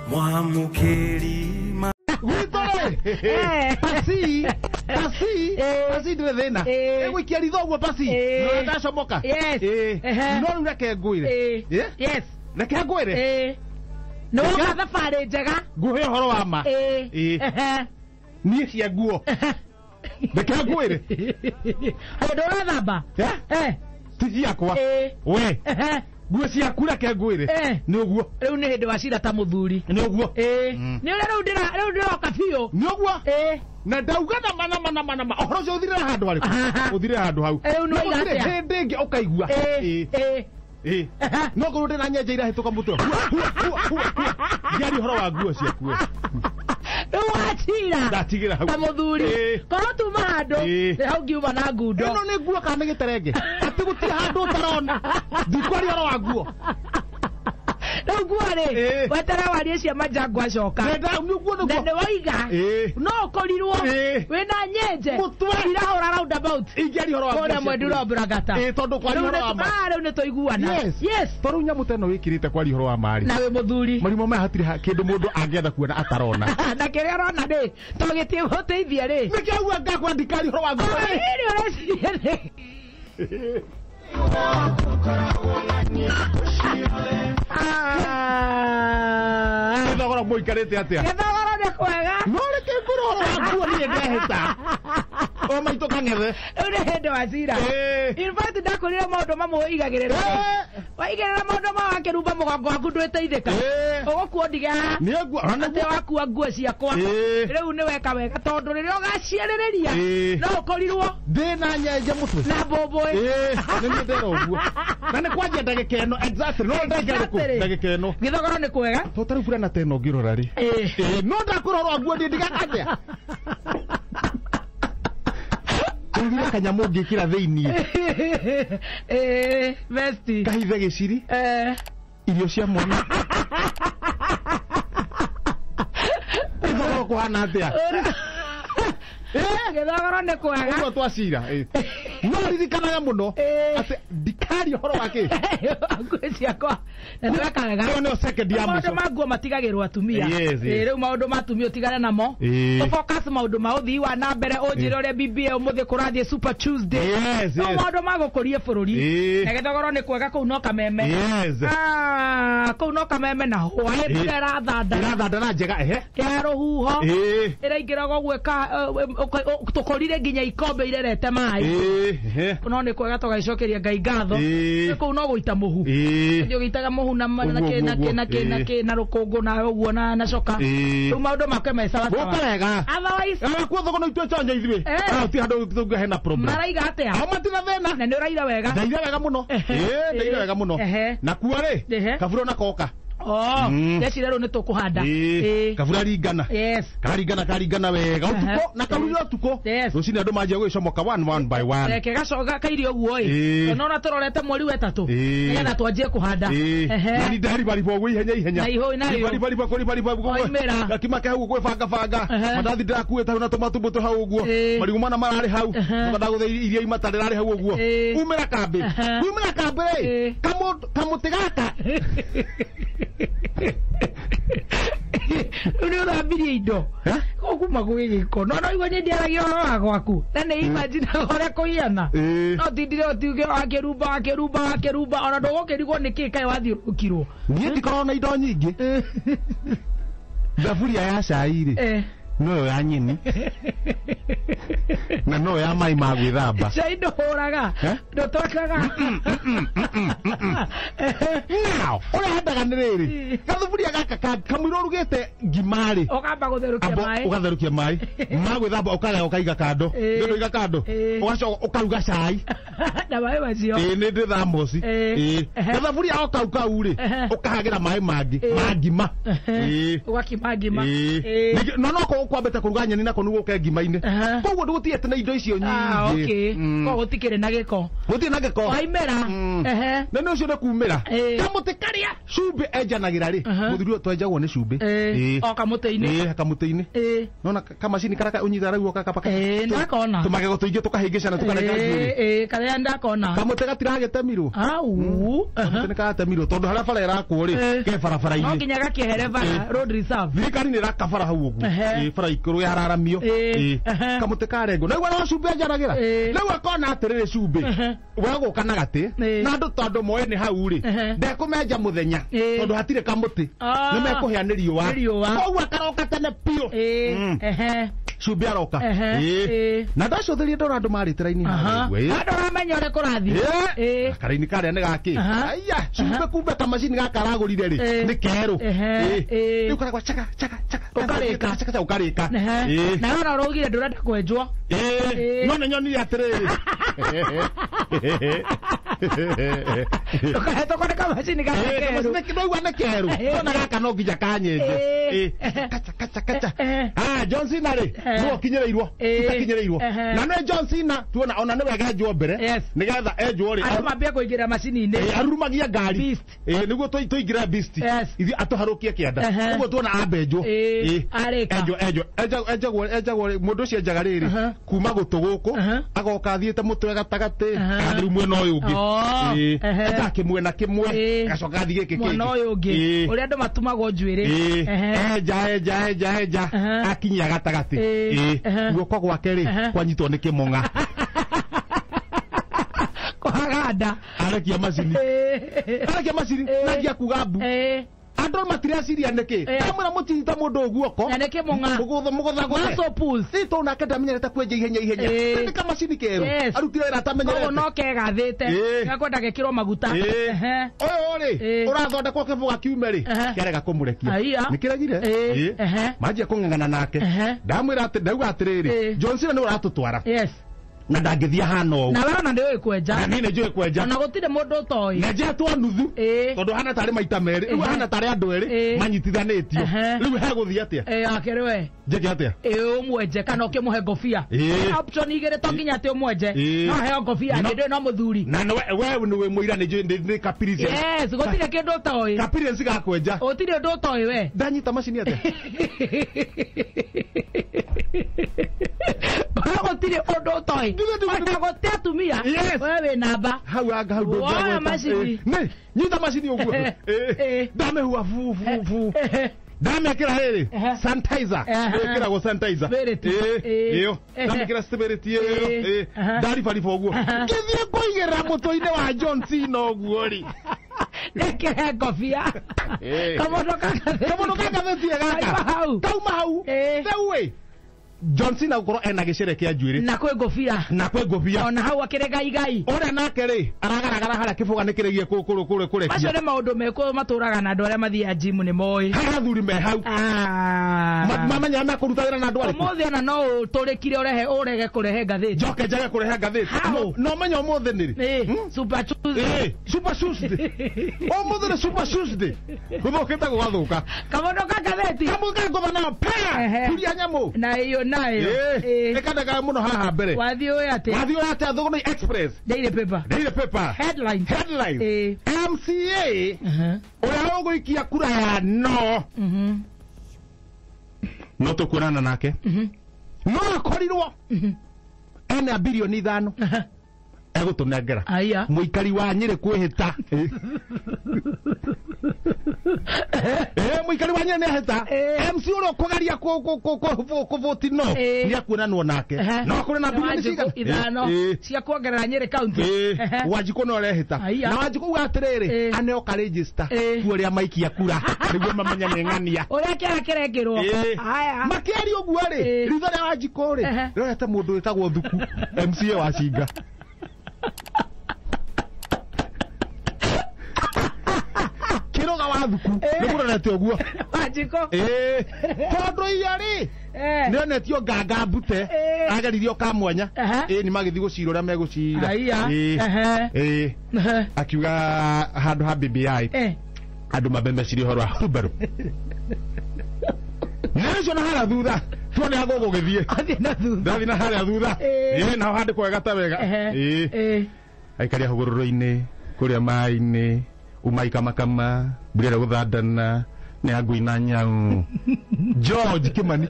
Mwamukeri gwitore pasi pasi pasi ndire thina egwikia ritho uguo pasi no ndacomoka no riu reke ngwire. Yes, reke ngwire no thabarĩ njega nguhe ũhoro wa ma niĩ cia nguo reke ngwire handũ ũrathamba ti ciakwa we nguo ciaku reke ngwire nĩ ũguo rĩu nĩ hĩndĩ wa cira ta mũthuri nĩ ũguo nĩ ũrĩa rĩu ndĩroka biũ nĩ ũguo na ndauga nama nama nama nama ũhoro ũcio ũthirĩra handũ harĩkũ ũthirĩra handũ hau rĩu nĩ waiga atĩa hĩndĩ ĩngĩ ũkaigua no ngorwo ndĩna nyenje irahĩtũka mũtwe ndiaria ũhoro wa nguo ciaku rĩu wacira ndatigĩra hau ta mũthuri korwo tuma handũ nĩ hau ngiuma na ngundo ĩno nĩ nguo kana nĩ gĩterenge atĩ gũtirĩ handũ ũtarona ndikwaria ũhoro wa nguo rĩu nguo rĩ wetera warie cia manjango acoka na nĩ waiga no ũkorirwo wĩna nyenje irahũra roundabout ingĩaria ũhoro wa kũrĩa Mwenduro Mburagata tondũ kwaria ũhoro wa ma rĩu nĩ tũiguana yes tondũ nyamũ ta ĩno wĩkĩrĩte kwaria ũhoro wa ma rĩ na wĩ mũthuri marimo maya hatirĩ kĩndũ mũndũ angĩenda kuona atarona na kĩrĩa ũrona rĩ to gĩtigũteithia rĩ nĩkĩo auga ngakwa ndikaria ũhoro wa nguo rĩ ũreciria rĩ Gĩthogoro mũikarĩte atĩa? Gĩthogoro nĩ kwega. No reke ngwĩre ũhoro wa nguo niĩ ndehĩta. O maitũ kang'ethe. Rĩu nĩ hĩndĩ wa cira. In fact ndakwĩrire maũndũ mamwe ũigagĩrĩra. Waigĩrĩra maũndũ ma wakĩrumba mũgongo waku ndwĩteithĩka. Ũgũkua ndige haha. Atĩ wakua nguo ciakwa. Rĩu nĩ weka wega tondũ rĩrĩa ũgaciarĩrĩria no ũkorirwo ndĩna nyenje mũtwe na mbũmbũĩ. Nĩ niĩ ndera ũguo. Na nĩ kwanjia ndagĩka ĩno exactly no ndagĩka ĩrĩkũ ndagĩka ĩno. Gĩthogoro nĩ kwega. To tarĩu burana ta ĩno ũngĩrora rĩ. No ndakwĩra ũhoro wa nguo niĩ ndigaka atĩa. Ngire kanyamũ ngĩkĩra thĩiniĩ vesti kahithe gĩciri irio cia mwana gĩthogoro kũhana atĩa gĩthogoro nĩ kwega ũguo twacira no ririkanaga mũno atĩ ndikaria ũhoro wa kĩ nguo ciakwa na nĩ weka wega ĩyo nĩyo second ya mũico maũndũ ma nguo matigagĩrwo atumia rĩu maũndũ ma atumia ũtigane namo ũfocus maũndũ ma ũthii wa na mbere ũnjĩre ũrĩa BBA ũmũthĩ kũrathiĩ Super Tuesday maũndũ ma gũkũria bũrũri na gĩthogoro nĩ kwega kũu no kameme kũu no kameme na hwaĩ mbura ĩrathanda ĩrathanda na njega ehe ya rũhuho ĩraingĩra ũguo tũkorire nginya ikombe irerete maĩ no nĩ kwega tũgaicokeria Ngai ngatho kũu no gũita mũhu ũthiĩ ũgĩitaga mũhu na na rũkũngũ na ũguo na coka rĩu maũndũ make me sawa sawa gũka wega otherwise kuo thoko no itue chonjo ithuĩ ti handũ tũngĩ hena problem maraiga atĩa o matina thĩna na nĩ ũraira wega ndaira wega mũno ndaira wega mũno na kuo rĩ kabura na koka ndecira rĩu nĩ tũkũhanda kabura ringana yes karingana karingana wega ũtukũ na karurire ũtukũ rũcinĩ andũ manjia gwĩcomoka one one by one reke gacoga kairio ũguo ĩ nona tũrorete mweri wa ĩtatũ nĩgetha twanjie kũhanda nani ndaribariba ũguo ihenya ihenya na ihũĩ nayo ribariba kũribariba Oimĩra. gakima ke hau ũguo gwĩbangabanga mandathi ndĩrakuĩte hau na tũmatumbũ twĩ hau ũguo marigũ mana mararĩ hau ndagũthe iria imata rĩrarĩ hau ũguo umĩra kambĩ umĩra kambĩ rĩ kamũtĩ gaka rĩu nĩ ũthambirie indo gũkuma gwĩ gĩko no no igua niĩ ndiaragia ũhoro wa gwaku na nĩ imaginaga ũrĩa kũhiana no tindire ũtiuge wakĩrumba wakĩrumba wakĩrumba ona ndũgũkĩrigwo nĩ kĩ kaĩ wathiũrũrũkirwo niĩ ndikoragwo na indo nyingĩ thaburia ya cai rĩ noyo ya nyeni na noyo ya maĩ ma gwĩthamba cai ndũhũraga ndũtwekaga now ũrĩa hendaga nĩ rĩrĩ gathuburia gaka kamũira ũrugĩte ngima rĩ ũkamba gũtherũkia maĩ ũgatherũkia maĩ ma gwĩthamba ũkarega ũkaiga kando nĩ ũiga kando ũgacoka ũkaruga cai na maĩ macio nĩ ndĩ thamoci gathaburia o kau kau rĩ ũkahagĩra maĩ mangĩ ma ngima ũgakima ngima no no ũkwambĩte kũruga nyeni nako nĩguo ũke ngima-inĩ. Koguo ndũgũtigĩte na indo icio nyingĩ. Okay. Koguo gũtikĩrĩ na gĩko. Gũtirĩ na gĩko. Waimĩra. Na nĩ ũcio nĩ kumĩra. Kamũtĩ karĩa cumbĩ enjanagĩra rĩ, mũthuri ũyũ twenjagwo nĩ cumbĩ. O kamũtĩ-inĩ. Kamũtĩ-inĩ. Nona kamacini karĩa ũnyitaga rĩu gaka. Ndakona. Tũmagego tũingĩ tũkahĩngĩcana tũkarenga njuĩrĩ. Karĩa ndakona. Kamũtĩ gatiragĩtemirwo. Au. Kamũtĩ nĩ karatemirwo tondũ harĩa bara ĩrakwo rĩ, ke barabara-inĩ. No nginya gakĩehere bara, road reserve. Thirikari nĩ ĩrakabara hau ũguo. Bara ikũrũ yararamio. Kamũtĩ karengwo. Na rĩu no cumbĩ enjanagĩra. Rĩu akona atĩrĩrĩ cumbĩ. We gũka na gatĩ. Na andũ tondũ moĩ nĩ hau rĩ, ndekũmenja mũthenya tondũ hatirĩ kamũtĩ. Nĩ mekũhĩa nĩ riũa. Koguo akaroka tene biũ. Cumbĩ aroka. Na ndacũthĩria ndora andũ marĩte raini harĩa ũguo. Andũ aramenya ũrĩa kũrathiĩ. Karaini karĩa nĩ gakĩ. Aya, cumbĩ kumbe kamacini gaka aragũrire rĩ, nĩ kerũ. Rĩu karagwa chaka chaka chaka. Ũkarĩka. Chaka chaka ũkarĩka. Na ona ũraugire ndũrenda kwenjwo. No nĩ nyonire atĩrĩrĩ. Ndũkahetũkwo nĩ kamacini gaka kerũ. Ndauga nĩ kerũ. Ndona gaka no nginya kanyenje. Kacha kacha kacha. John Cena rĩ, nĩwe ũkinyĩrĩirwo. Itakinyĩrĩirwo. Na nĩ John Cena tuona ona nĩwe agenjwo mbere. Nĩgetha enjwo rĩ. Andũ mambie kũingĩra macini-inĩ. Arurumagia ngari. Nĩguo tũingĩre Beast. Ithuĩ atũharũkie kĩanda. Ũguo tuona ambenjwo. Enjagwo mũndũ ũcio enjaga rĩrĩ kuma gũtũ gũkũ agoka athiĩte mũtwe gatagatĩ agathiĩ mwena ũyũ ũngĩ. Enjaga kĩmwena kĩmwe agacoka athiĩ gĩkĩ kĩngĩ. Mwena ũyũ ũngĩ. Ũrĩa andũ matumagwo njuĩrĩ. Enja enja enja enja akinyia gatagatĩ. Guoko gwake rĩ kwanyitwo nĩ kĩmong'a. Kũhaganda. Arekia macini. Arekia macini na ngia kuga mbu. Andũ matireciria nĩkĩ. Kamwĩra mũtinyita mũndũ guoko. Na nĩ kĩmong'a. Mũgũthagũre. Muscle pulls. Ti tondũ nake ndamenyerete kwenja ihenya ihenya. Nĩ kamacini kerũ. Arutire wĩra atamenyerete. Koguo no kegathĩte. Gakwenda gekĩrwo maguta. Ũyũ rĩ, ũrathondekwo kĩbũga kiume rĩ, kĩarega kũmũrekia. Nĩ kĩregire. Manjia kũng'ang'ana nake. Ndamwĩra atĩ ndauga atĩrĩrĩ, John Cena nĩwe ũratũtwara. Na ndangĩthiĩ hana ũũ. Na we ona ndĩũĩ kwenja. Na niĩ nĩnjũĩ kwenja. Ona gũtirĩ mũndũ ũtoĩ. Na njetwo nuthu. Tondũ hana tarĩ maita merĩ. Rĩu hana tarĩ andũ erĩ manyitithanĩtio. Rĩu hegũthiĩ atĩa? Akĩrĩ we. Njĩke atĩa? Ũmwenje kana ũkĩmũhe ngobia. Option igĩrĩ to nginya atĩ ũmwenje. No heo ngobia ndĩ no mũthuri. Na we nĩwe mũira nĩ nĩ kapirici. Yes, gũtirĩ kĩndũ ũtoĩ. Kapirici ga kwenja. Gũtirĩ ũndũ ũtoĩ we. Ndanyita macini atĩa? Gũtirĩ ũndũ ũtoĩ. Ona gũtirĩ atumia. We wĩ namba. Hau anga hau ndũngĩagweta. Macini. Nĩ, nyita macini ũguo. Ndamĩhua bu bu bu. Ndamĩkĩra rĩrĩ sanitizer. Ĩkĩragwo sanitizer. Ĩyo. Ndamĩkĩra spirit ĩyo. Ndaribariba ũguo. Ngĩthiĩ kũigĩrĩra mũtwe-inĩ wa John Cena ũguo rĩ. Nĩkĩre ngobia. Kamũndũ ka ngathĩti gaka. Kauma hau. Rĩu ĩ. John Cena gũkorwo ena gĩcere kĩa njuĩrĩ. Na kwĩ ngobia. Na kwĩ ngobia. Ona hau akĩrĩ gaigai. Ũrĩa nake rĩ, aragaragara harĩa kĩbũga nĩ kĩregie kũrũ kũrũ kũrekia. Macio nĩ maũndũ mekuo matũraga na andũ arĩa mathiaga gym nĩ moĩ. Harĩa athuri me hau. Mamenya mekũruta wĩra na andũ arĩkũ. Ũmũthĩ ona no ũtũrĩkire ũrehe ũrege kũrehe ngathĩti. Njoke njage kũrehe ngathĩti. No menya ũmũthĩ nĩ rĩ. Super Tuesday. Super Tuesday. Ũmũthĩ nĩ Super Tuesday. Gũthũkĩte gũgathũka. Kamũndũ ka ngathĩti. Kamũndũ ka ngũtha nayo pea. Turia nyamũ. Na iyo nayo. Ĩkandagaga mũno haha mbere. Wathiĩ ũĩ atĩa? Wathiĩ ũĩ atĩa Thũgũnĩ Express. Daily paper. Daily paper. Headlines. Headlines. MCA. Ũrĩa ũgũikia kura ya no. No tũkuonana nake. No akorirwo. Ena bilioni 5. Egũtũnengera. Mũikari wa Nyĩrĩ kwĩhĩta. Mũikari wa Nyĩrĩ nĩahĩta. MC ũrĩa ũkũgeria kũvoti no nĩakuonanwo nake. No kũrĩ na bilioni cigana? 5 cia kuongerera Nyĩrĩ county. Wanjikũ no arehĩta. Na Wanjikũ uga atĩrĩrĩ, aneo ka register kuo ũrĩa maikia kura nĩguo mamenye nĩ ng'ania. Ũrĩa kĩara kĩrekĩrwo. Haya. Makĩaria ũguo rĩ, ritho rĩa Wanjikũ rĩ, rĩrorete mũndũ wĩtagwo Thuku, MCA wa Cinga. Kiroga wa Thuku nĩ mũrorete ũguo. Wanjikũ. Tondũ iya rĩ, nĩonetio nganga mbute, ageririo kamwanya. Nĩ magĩthiĩ gũcira ũrĩa megũcira. Akiuga handũ ha BBI andũ mambe mecirie ũhoro wa hurumbarũ. Nĩ ũcio na harĩa thutha Tuone hago gũgĩthiĩ. Athiĩ na thutha. Ndathiĩ na harĩa thutha. Ĩĩ, naho handĩkwo wega ta wega. Ĩĩ. Aikaria hũgũrũrũ-inĩ kũrĩa maĩ-inĩ umai kamakama mbura ĩrĩa gũthandana nĩ ya ngui na nyau. George Kimani.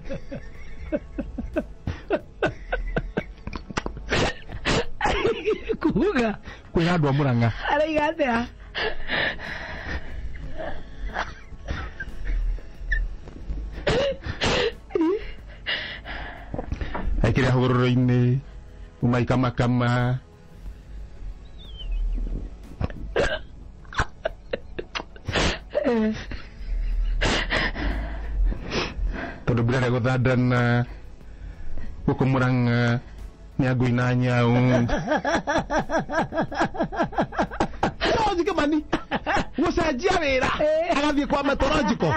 Kuga kwĩra andũ a Murang'a. Araiga atĩa? Aikĩria hũgũrũrũ-inĩ umai kamakama. Tondũ mbura ĩrĩa gũthandana gũkũ Murang'a nĩ ya ngui na nyau. George Kimani gũcenjia wĩra agathiĩ kwa meteorological.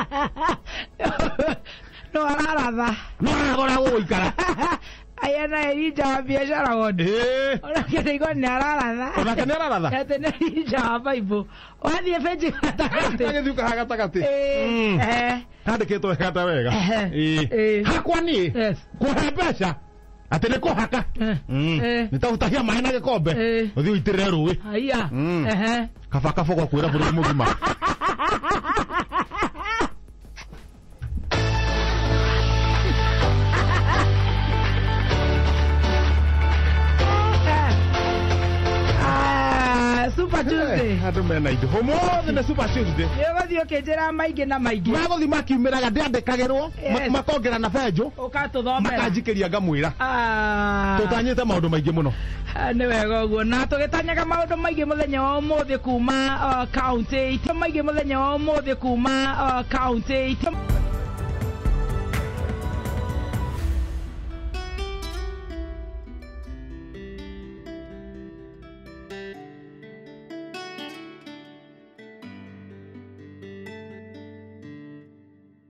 No araratha. No araratha ũrĩa gũgũikara. Aya na Elija wa biashara wodi. Onake ndaigua nĩ araratha. Onake nĩ araratha. Atĩ nĩ Elija wa Bible. Wathiĩ benji gatagatĩ. Agĩthiĩ ũkaha gatagatĩ. Handĩkĩtwo wega ta wega. Hakwa niĩ kũhe mbeca atĩ nĩ kũhaka. Nĩ ta gũtahia maĩ na gĩkombe ũthiĩ ũitĩrĩre rũĩ. Haiya. Kaba kabogo kwĩra bũrũri mũgima. Super Tuesday. Andũ mena indo. Ũmũthĩ nĩ Super Tuesday. Nĩũgũthiĩ ũkĩnjĩra maingĩ na maingĩ. Magũthiĩ makiumĩraga ndĩandĩkagĩrwo, makongera na benjũ, ũgatũthomera, makanjikĩria ngamwĩra. Tũtanyĩte maũndũ maingĩ mũno. Nĩ wega ũguo. Na tũgĩtanyaga maũndũ maingĩ mũthenya wa ũmũthĩ kuma county. Maingĩ mũthenya wa ũmũthĩ kuma county.